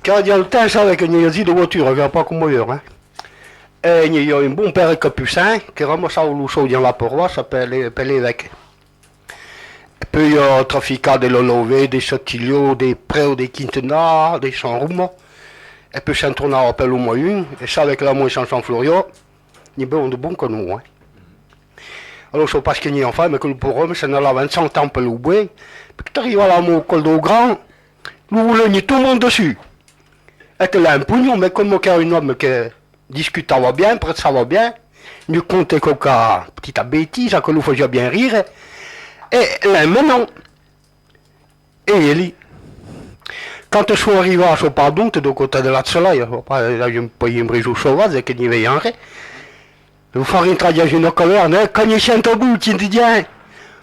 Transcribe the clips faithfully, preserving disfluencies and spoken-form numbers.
Qu'èra dins lo temps, sabe, que n'i aviá de voituras, qu'èra pas coma aüra, hein. E n'i aviá un bon père capucin que ramassava lo sòu dins la paroissa per le, per l'evèque. E puèi, eh, traficar de la Lauvée, de Satilhon, de Prèu, de Quintenat, de Sant Roma. E puèi se'n tornava per lo Moiun, e sabe que la Moiun Sant Florian, n'i bevián de bon canon, hein. Alòrs, sai pas que n'i an fait, mas que lo paure òme se n'anava en sautant per lo bois, perque t'arribava al còl dau Gran, lo volèu n'i tombava dessús. E que l'empunhon, mas coma qu'èra un òme que discutava bien, prechava bien, n'i contè quauqua petita betisa que lo fasiá bien rire, e l'emmenon. E eli, quand son arrivats au pas d'onte, dau costat de la Celaia, pas, un país, un brison sauvatge que n'i veian res, lo fan rintrar dins una cavèrna, e quand n'i sent a bot, ti disián,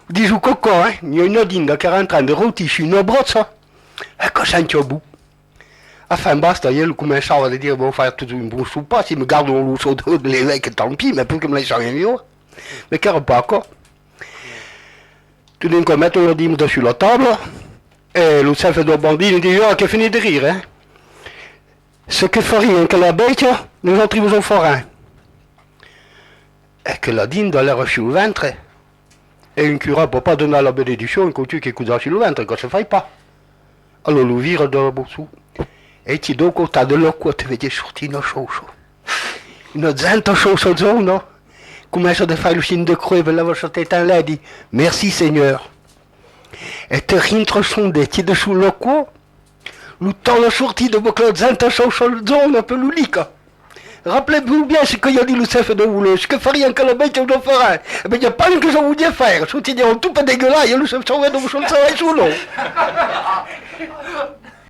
dison quauqua, hein, n'i a una dinda qu'èra en tren de rautir sus una bròcha, e que sent a bot. Enfin, basta, ieu començava de dire, vau faire tot un bon sopar, si me gardan lo sòu de, de l'evèque, tant pis, mas perque me laissan en viure. Mas qu'èra pas aquò. Tot d'un còp, meten la dinda sus la tabla, e lo chèf dau bandit li ditz: Ah, que fenètz de rire, hein? Ce que farián aquela bèstia, nosautres vos o farem. E que la dinda l'èra sul ventre, e un curat pòt pas donar la benediccion a un cautiu qu'es cojat sul ventre, aquò se fai pas. Alòrs lo vira de la bossa, e ti dau costat de la cua te vese sortir una chauça. Una genta chauça jauna, comença de faire lo signe de croix, lèva sa testa enlèu, ditz: Merci, Seigneur. E te rintra son det ti dessús la cua, lo torna sortir dab aquela genta chauça jauna per lo licar. Rappelez-vous bien ce que i a dit lo chèf dau voleur: ce que farián aquela bèstia, vos o farem. E ben, i a pas que zo voliá faire, sortir dins un topet degueulasse, e lo chèf sauve de vos sortir son nom.